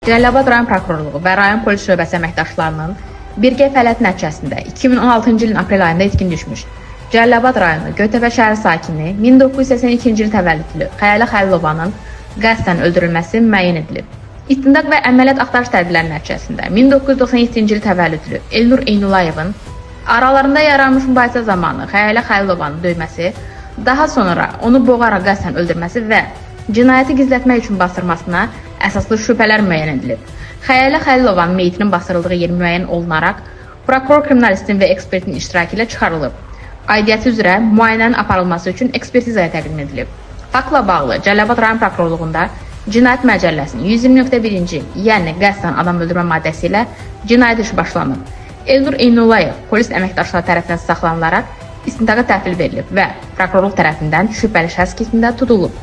Cəlilabad rayon prokurorluğu və rayon polis şöbəsi əməkdaşlarının birgə fəaliyyəti nəticəsində 2016-cı ilin aprel ayında itkin düşmüş Cəlilabad rayonu Göytəpə şəhəri sakini 1982-ci il təvəllüdlü Xəyalə Xəlilovanın qəsdən öldürülməsi müəyyən edilib. İstintaq və əməliyyat axtarış tədbirləri nəticəsində 1997-ci il təvəllüdlü Elnur Eynulayevin aralarında yaranmış mübahisə zamanı Xəyalə Xəlilovanı döyməsi, daha sonra onu boğaraq qəsdən öldürməsi və cinayəti gizlətmək üçün basdırmasına əsaslı şübhələr müəyyən edilib. Xəyalə Xəlilovanın meyitinin basdırıldığı yer müəyyən olunaraq prokuror kriminalistin və ekspertin iştirakı ilə çıxarılıb. Aidiyyəti üzrə müayinənin aparılması üçün ekspertizaya təqdim edilib. Faktla bağlı Cəlilabad rayon prokurorluğunda Cinayət Məcəlləsinin 120.1-ci, yəni qəsdən adam öldürmə maddəsi ilə cinayət işi başlanıb. Elnur Eynullayev polis əməkdaşları tərəfindən saxlanılaraq istintaqa təhvil verilib və prokurorluq tərəfindən şübhəli şəxs qismində tutulub.